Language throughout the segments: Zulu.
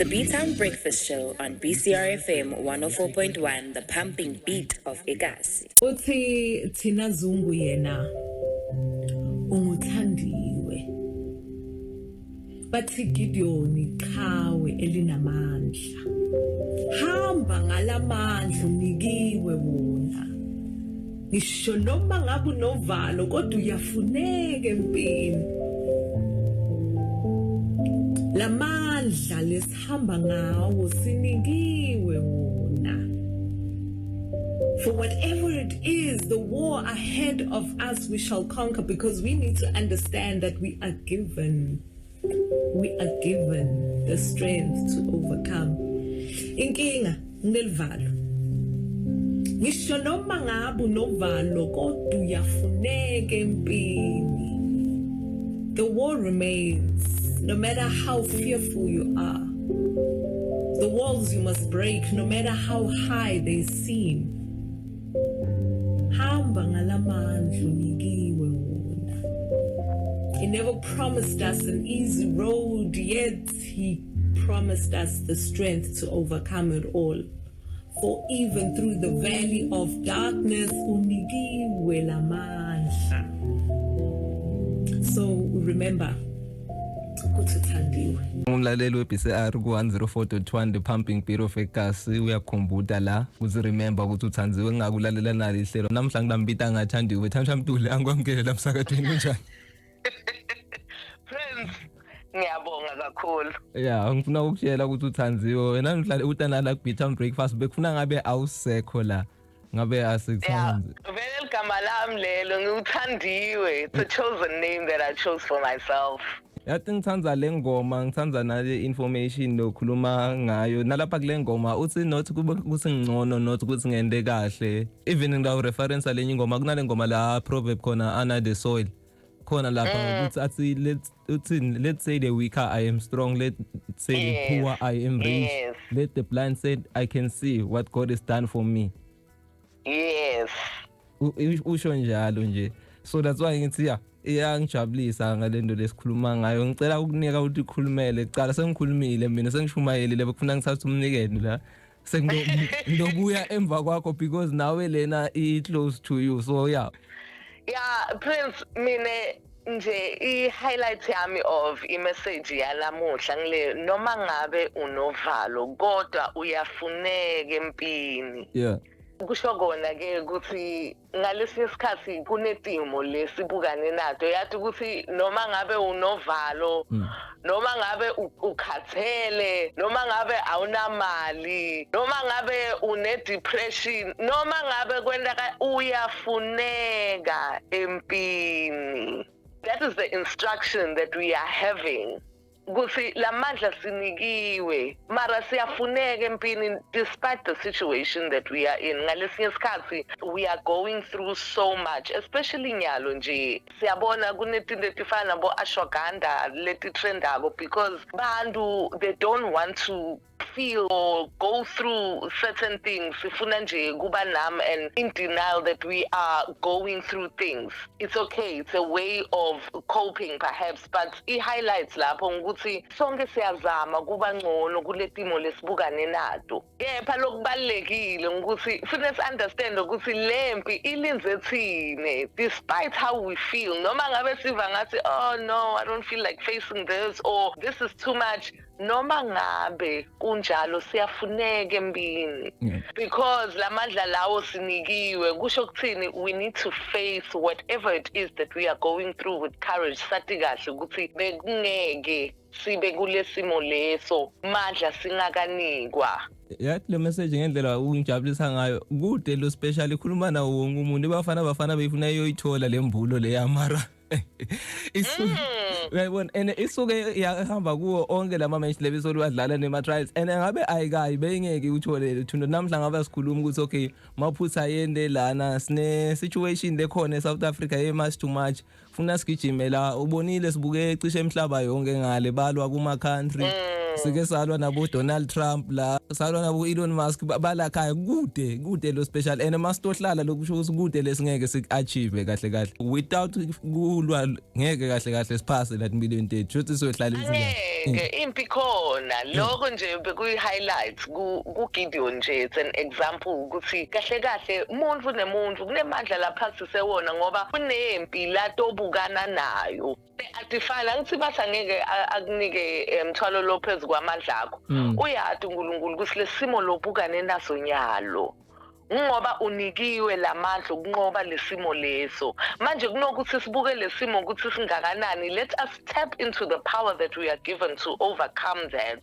The B Town Breakfast Show on BCRFM 104.1, the pumping beat of Igasi. Uthi Thina Zungu yena unguthandiwe. Bathi Gideon qhawe elinamandla. Hamba ngalamandla unikiwe wona. Ngisho noma ngabe unovalo kodwa uyafuneka empini. Lamandla lesihamba ngawo sinikiwe wona. For whatever it is, the war ahead of us we shall conquer, because we need to understand that we are given the strength to overcome. Inkinga nginelivalo. Ngisho noma ngabe unovalo kodwa uyafuneka empini. The war remains no matter how fearful you are. The walls you must break no matter how high they seem. Hamba ngalamandla unikiwe wona. He never promised us an easy road, yet he promised us the strength to overcome it all. For even through the valley of darkness, unikiwe lamandla. So remember ukuthi uthandiwe. Umlaleli we-BCR ku-104.1, the pumping beat of ekasi, uyakhumbuta la ukuthi remember ukuthi uthandiwe. Ngingakulalela nalo ihlelo namhla ngilambita ngathandiwe Thandwa Mtuli. Angikwamukele la msakatweni, kunjani? Prince, ngiyabonga kakhulu. Ya, ngifuna ukutshela ukuthi uthandiwe wena ngihlale utanala ku-B-Town Breakfast. Bekufuna ngabe awusekho la, ngabe asikuthandi. Vele ligama lami lelo, ngiwuthandiwe. It's a chosen name that I chose for myself. Yathi ngithanda le ngoma, ngithanda nale information lokhuluma ngayo nalapha kule ngoma. Uthi not kube kuthi ngcono, not ukuthi ngende kahle. Even ngidawu reference lenye ingoma, kunale ngoma la proverb khona, "Under the Soil", khona lapha ukuthi athi let's, uthi, "Let's say the weaker I am strong, let say the poor I am rich, let the blind say I can see what God has done for me." Usho njalo nje. So that's why ngithi ya, iyangijabulisa ngalento lesikhuluma ngayo. Ngicela ukunika ukuthi ukhulumele kucala. Sengikhulumile mina, sengishumayelile, bekufuna ngithathe umnikelo la, sengilobuya emva kwakho because nawe lena i close to you, so yeah. Yeah, Prince, mine nje i-highlight yami of i-message yalamuhla ngile: noma ngabe unovalo kodwa uyafuneka empini. Kusho kona ke ukuthi ngalesinye isikhathi kunetimo lesibukane nato, yathi ukuthi noma ngabe unovalo, noma ngabe ukhathele, noma ngabe awunamali, noma ngabe une-depression, noma ngabe kwenta, uyafuneka empini. That is the instruction that we are having, ukuthi lamandla sinikiwe, mara siyafuneka empini despite the situation that we are in. Ngalesinye isikhathi we are going through so much, especially nyalo nje siyabona kunetinto etifana nabo ashwagandha leti-trendako because bantu, they don't want to feel or go through certain things. Sifuna nje kuba numb and in denial that we are going through things. It's okay, it's a way of coping perhaps, but i-highlights lapho ukuthi sonke siyazama kuba ngcono kule timo lesibukane nato, kepha lokubalulekile ukuthi fune si-understand ukuthi lempi ilinze thine despite how we feel. Noma ngabe siva ngathi, "Oh no, I don't feel like facing this," or "This is too much," noma ngabe kunjalo, siyafuneka empini because lamandla lawo sinikiwe. Kusho ukuthini? We need to face whatever it is that we are going through with courage, sathi kahle ukuthi bekungeke sibe kulesimo leso mandla singakanikwa. Yathi le message, ngendlela ungijabulisa ngayo, kude lo special ikhuluma nawo wonke umuntu. Bafana bafana beyifuna iyoyithola le mbulo le yamara isuke, uyayibona, and isuke yahamba kuwo onke lama match lebisolo badlala nema trials, and ngabe ayikayi beyingeke uthole lethuna. Namhla ngabe sikhuluma ukuthi okay, maphutha yende lana, sine situation lekhona eSouth Africa ye march to march. Funa sigijime la, ubonile, sibuke cishe emhlaba yonke ngale balwa kuma country. Sike salwa nabo Donald Trump la, salwa nabo Elon Musk, balakhaya kude kude lo special, and masitohlala lokusho ukuthi kude lesingeke sik-achieve kahle kahle without kulwa. Ngeke kahle kahle siphase la empilweni tethu, shuthi siyohlala insila. Angeke, impi khona. Lokho nje bekuyi-highlight ku-Gideon nje. It's an example ukuthi kahle kahle umuntu nemuntu kunemandla lapha sisewona, ngoba kunempi latobukana nayo. Atifani, angithi bathi angeke akunike mthwalo lo phezu kwamandla akho. Uyati uNkulunkulu ukuthi lesimo lobukane naso nyalo, ngoba unikiwe lamandla ukunqoba lesimo leso. Manje kunokuthi sibuke lesimo ukuthi singakanani, let us tap into the power that we are given to overcome that.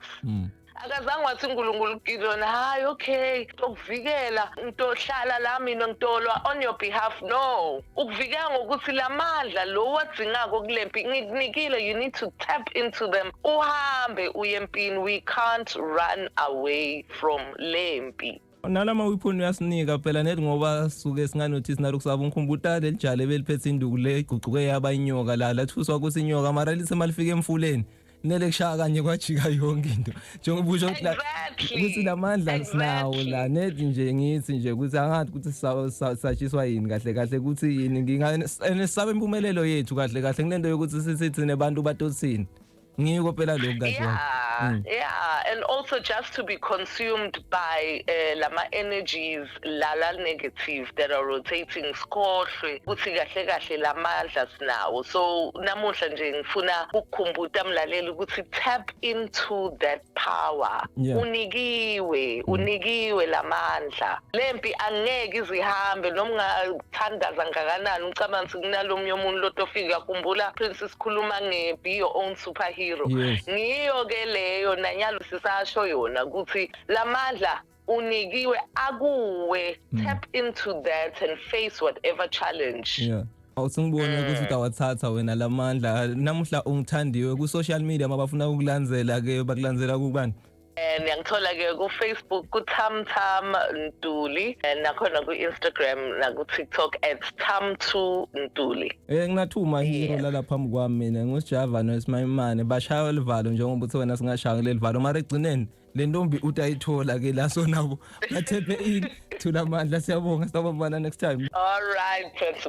Akazange wathi uNkulunkulu Gideon, "Hayi, okay, ngitokuvikela, ngitohlala la, mina ngitolwa on your behalf." No, ukuvikela ngokuthi lamandla lo wadzingako kulempi ngikunikile, you need to tap into them, uhambe uye empini. We can't run away from lempi. Nalama weapon uyasinika phela nethi, ngoba suke singanothisi naloku sabe. Ngikhumbuta leli jale beliphethe induku le iguquke yaba inyoka la, lathuswa ukuthi inyoka, mara lithe malifika emfuleni nele kushaya kanye kwajika yonke into, njengoba usho ukuthi ukuthi lamandla sinawo la. Nethi nje ngithi nje ukuthi angathi ukuthi satshiswa yini kahle kahle, ukuthi yini nginga impumelelo yethu kahle kahle kunento yokuthi sithi thina bantu batothini. Ngiko phela lokhu kahle. Yeah, and also just to be consumed by lama energies lala negative that are rotating, sikhohlwe ukuthi kahle kahle lamandla sinawo. So namuhla nje ngifuna ukukhumbuta mlaleli ukuthi tap into that power. Unikiwe, unikiwe lamandla. Lempi angeke izihambe noma ungathandaza ngakanani, ucabanga ukuthi kunalomnye umuntu lotofika. Khumbula, Princess, khuluma nge be your own superhero. Ngiyo ke leyo nanyalo sisasho yona ukuthi lamandla unikiwe akuwe, tap into that and face whatever challenge. Yeah, awusingibone ukuthi utawathatha wena lamandla namuhla. Ungithandiwe ku social media, mabafuna ukukulandzela ke, bakulandzela kubani? Ngiyangithola ke ku Facebook ku Tam Tam Ntuli, and nakhona ku Instagram naku TikTok @tam2ntuli. Nginathuma hero la phambi kwami mina, nguSjava noSimayimane, bashaya livalo njengoba uthi wena singashaya leli valo, mara egcineni le ntombi utayithola ke la, so nabo bathephe in thula amandla. Siyabonga, sawubona next time. All right, Prince.